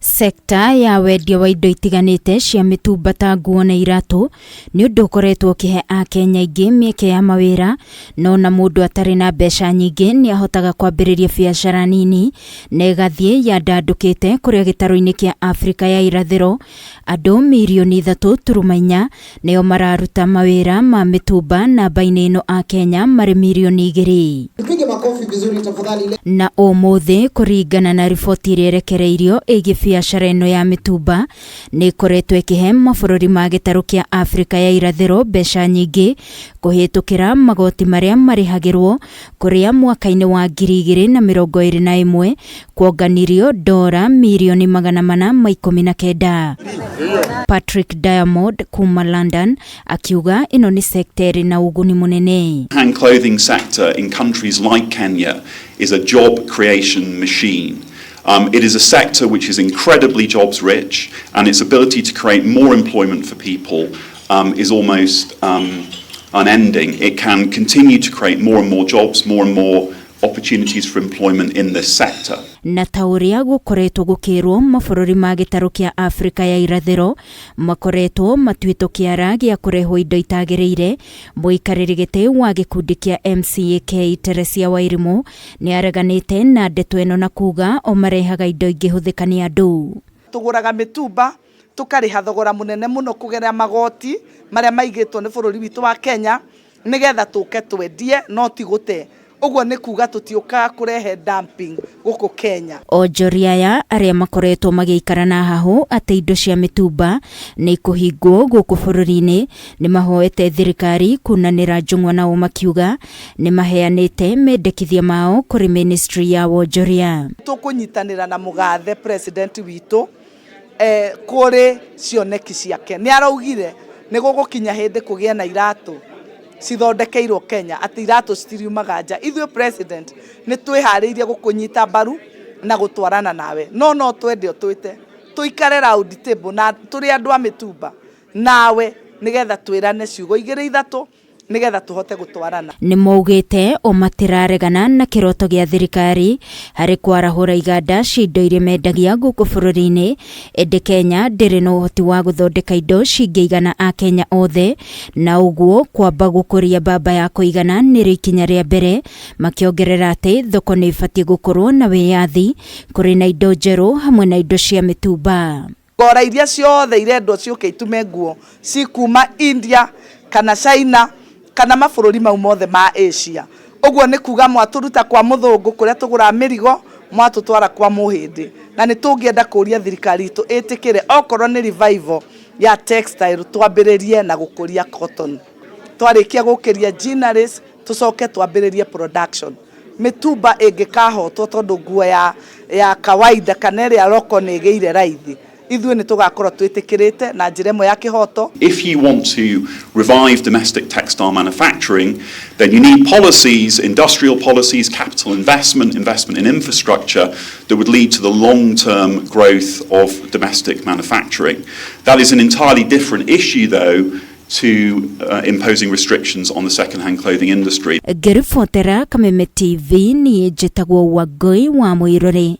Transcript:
Sekta ya wendia wa indo itiganĩte cia mĩtumba ta nguo na iratũ nĩ ũndũ ũkoretwo ũkĩhe Akenya aingĩ mĩeke ya mawĩra, no na mũndũ atarĩ na mbeca nyingĩ nĩ ahotaga kwambĩrĩria biacara nini na ĩgathiĩ yandandũkĩte kũrĩa gĩtarũ-inĩ kĩa Afrika ya irathĩro andũ mirioni 3.4 nĩo mararuta mawĩra ma mĩtumba namba-inĩ ĩno Akenya marĩ mirioni 2. Tupige makofi vizuri tafadhali. Na ũmũthĩ kũringana na riboti ĩrĩa ĩrekereirio ĩgiĩ biacara ĩno ya mĩtumba nĩ ĩkoretwo ĩkĩhe mabũrũri ma gĩtarũ kĩa Afrika ya irathĩro mbeca nyingĩ kũhĩtũkĩra magoti marĩa marĩhagĩrwo kũrĩa mwaka-inĩ wa 2021 kuonganirio dora mirioni 419. Patrick Diamond kuma London akiuga ĩno nĩ sekta ĩrĩ na ũguni mũnene. Hand clothing sector in countries like Kenya is a job creation machine. It is a sector which is incredibly jobs rich, and its ability to create more employment for people is almost unending. It can continue to create more and more jobs, more and more opportunities for employment in this sector. Na ta ũrĩa gũkoretwo gũkĩrwo mabũrũri ma gĩtarũ kĩa Afrika ya irathĩro makoretwo matuĩtwo kĩara gĩa kũrehwo indo itagĩrĩire, mũikarĩri gĩtĩ wa gĩkundi kĩa MCAK Teresia Wairimu nĩ areganĩte na ndeto ĩno na kuga o marehaga indo ingĩhũthĩka nĩ andũ. Tũgũraga mĩtumba tũkarĩha thogora mũnene mũno kũgerera magoti marĩa maigĩtwo nĩ bũrũri witũ wa Kenya nĩgetha tũke twendie no ti gũte. Ũguo nĩ kuga tũtiũkaga kũrehe dumping gũkũ Kenya. Onjoria aya arĩa makoretwo magĩikara na hahũ atĩ indo cia mĩtumba nĩ ikũhingwo gũkũ bũrũri-inĩ nĩ mahoete thirikari kunanĩra njũng'wa nao makiuga nĩ maheanĩte mendekithia mao kũrĩ ministry ya wonjoria. Tũkũnyitanĩra na mũgathe president witũ kũrĩ cioneki ciake. Nĩ araugire nĩ gũgũkinya hĩndĩ kũgĩe na iratũ cithondekeirwo Kenya, atĩ iratũ citiriumaga nja. Ithuĩ president nĩ twĩharĩirie gũkũnyita mbaru na gũtwarana nawe, no no twende ũtwĩte tũikare round table na tũrĩ andũ a mĩtumba nawe nĩgetha twĩrane ciugo igĩrĩ ithatũ nĩgetha tũhote gũtwarana. Nĩ maugĩte o matiraregana na kĩroto gĩa thirikari harĩ kwarahũra iganda cia indo iria mendagia gũkũ bũrũri-inĩ, ĩndĩ Kenya ndĩrĩ na ũhoti wa gũthondeka indo cingĩigana Akenya othe, na ũguo kwamba gũkũria mbamba ya kũigana nĩrĩo ikinya rĩa mbere, makĩongerera atĩ thoko nĩ ĩbatiĩ gũkorwo na wĩyathi kũrĩ na indo njerũ hamwe na indo cia mĩtumba. Ngora iria ciothe irendwo ciũke itume nguo cikuma India kana China kana mabũrũri mau mothe ma Asia. Ũguo nĩ kuga mwatũruta kwa mũthũngũ kũrĩa tũgũraga mĩrigo mwatũtwara kwa mũhĩndĩ. Na nĩ tũngĩenda kũria thirikari itũ ĩtĩkĩre okorwo nĩ revival ya textile twambĩrĩrie na gũkũria cotton. Twarĩkia gũkĩria ginneries tũcoke twambĩrĩrie production. Mĩtumba ĩngĩkahotwo tondũ nguo ya kawaida kana ĩrĩa roko nĩ ĩgĩire raithi, ithuĩ nĩ tũgakorwo twĩtĩkĩrĩte na njĩra ĩmwe ya kĩhoto. If you want to revive domestic textile manufacturing, then you need policies, industrial policies, capital investment, investment in infrastructure that would lead to the long-term growth of domestic manufacturing. That is an entirely different issue, though, to imposing restrictions on the second-hand clothing industry. Ngĩribotera Kameme TV, niĩ njĩtagwo Wangũi wa Mũirũrĩ.